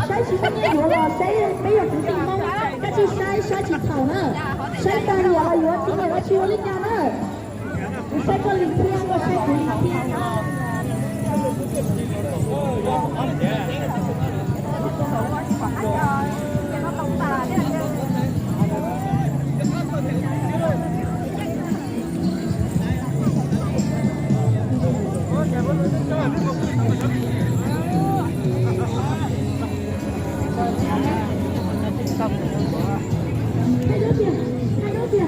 Saib tsis muaj nyiaj yuav los saib peb yog kwv tij Hmoob, koj tsis saib, saib tsis txhaum na. Saib tag nyiam los yuav, tsis nyiam los tsis ua li cas na. Kuv saib koj li thiab, koj saib kuv li thiab. Hai đứa kìa, hai đứa kìa.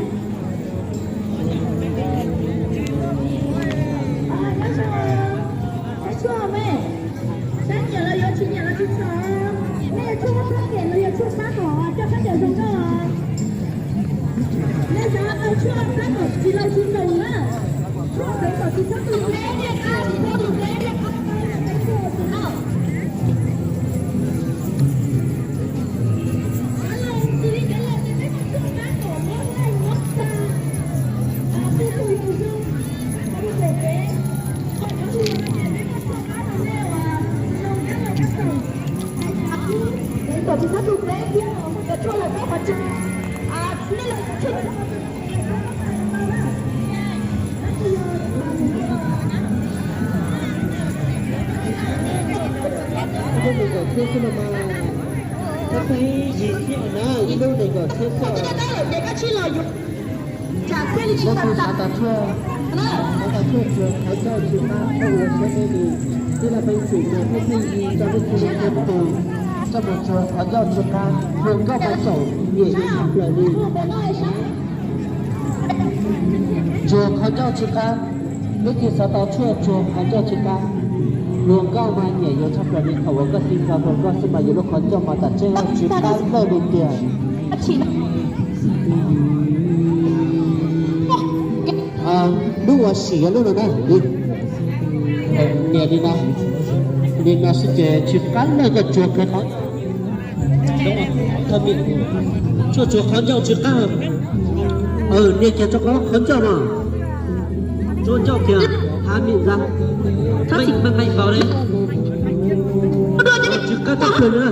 Ờ, nyob zoo. Saib tshuaj me. Saib nyiam los yuav, tsis nyiam los tsis txhaum. Nej yuav tshuaj pab nyiam los yuav tshuaj pab kom coj khaub ncaws zoo nkauj. Nej xav tau tshuaj pab kom tsis laus tsis ntoos na. Tshuaj pab kom tsis txhob tu teb, tsis txhob tu teb. Ib lub nees nkaum txhiab xwb na, ib lub nees nkaum txhiab xwb. Koj kuj xav tas tshuaj, xav tas tshuaj tsuag qhov ncauj tsis qab, koj ua siab me li, tij laug Pheej Xwm tus pheej pheej yig coj lub txhua lub txhua tus coj mus tsuag qhov ncauj tsis qab, luag nkauj mas txaus nyiam yus tshaj plaws li. Tsuag qhov ncauj tsis qab, leej twg xav tau tshuaj tsuag qhov ncauj tsis qab, luag nkauj mas nyiam yus tshaj plaws li. Thaum uas koj xi nqa hluas nkauj xwb mas yus lub qhov ncauj mas tam tseeb tsis qab lawj li tiag. Lub uas sim yog lub no na. Nias li no, li no xwb ces tsis qab lawj, koj tsuag kiag qhov. Tshuaj tsuag qhov ncauj tsis qab. Nias kiag rau qhov ncauj mas, tsuag ncauj kiag, thab mim ntxa, meej meej npaum li. Tsis qab txog kiag li na.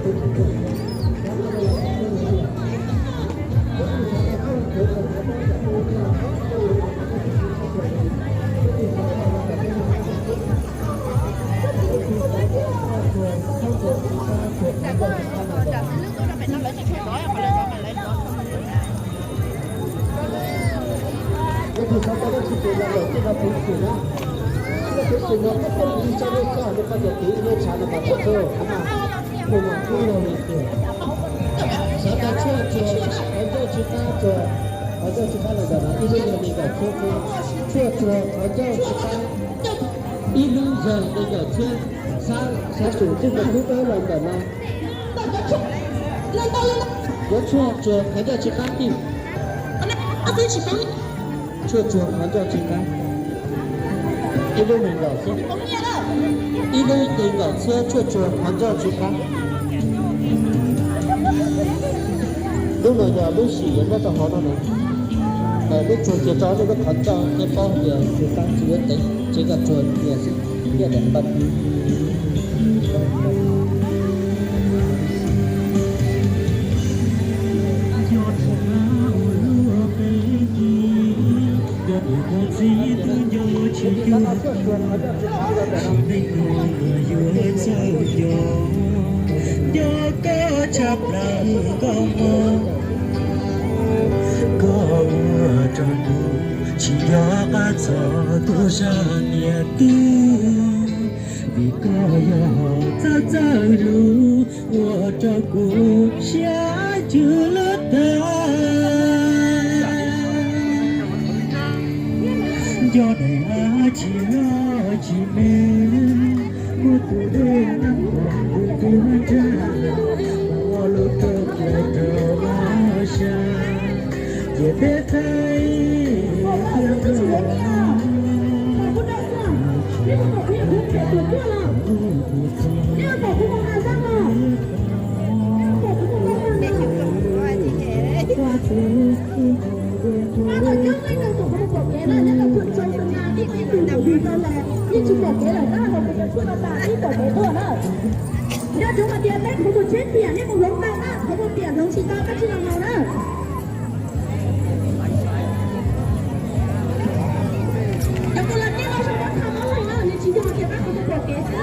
Tus xav tau lub tshwj xeeb no lawm tej no pev xwm na. Lub pev xwm no koj pheej tig tso lub sij hawm rau koj tias tiv ib lub tshav no mas txog txog no mas tus no kuj yog li tias xav tau tshuaj tsuag qhov ncauj tsis qab tsuag, qhov ncauj tsis qab los ntawm no ib lub yog li ntawm tshuaj tsuag, tshuaj tsuag qhov ncauj tsis qab, ib lub yog li ntawm tshuaj xab, xab xum txij ntawm lub dawb los ntawm no. Yuav tshuaj tsuag qhov ncauj tsis qab tij. Tshuaj tsuag qhov ncauj tsis qab. Ib lub nees nkaum xwb. Ib lub nees nkaum xwb tshuaj tsuag qhov ncauj tsis qab. Lub no yog lub sim yuav nyob rau hauv no na. Lub tsuag cia rau nej lub qhov ncauj nej paub tias tsis qab tsis yuav tev tsev kom tsuag nyias xwb. Nyias daim npaj. Cov niam cov txiv twb nco tsis cuag, sim neej no yuav txawj nco. Nco koj tshaj plaws koj mog, koj ua rau kuv tsis nco qab txog kuv zaj niam tij, vim koj yog txawj txawj lus ua rau kuv siab cw lub tag. Nco daim av tsis loj tsis me, muaj tus dej nab kom tus twg nrag, ua lub rau kiag rau mab sab, ciam teb thaij tiag rau. Nyob rau hauv mas tias peb qhov mus tsheb tiam nej mus hloov tau na, qhov mus tiam hloov tsis tau koj tsis los haus na. Cov mus los nej los zoo rau qhov mob los na, nws tsis yog tias peb qhov mus pom kev xwb.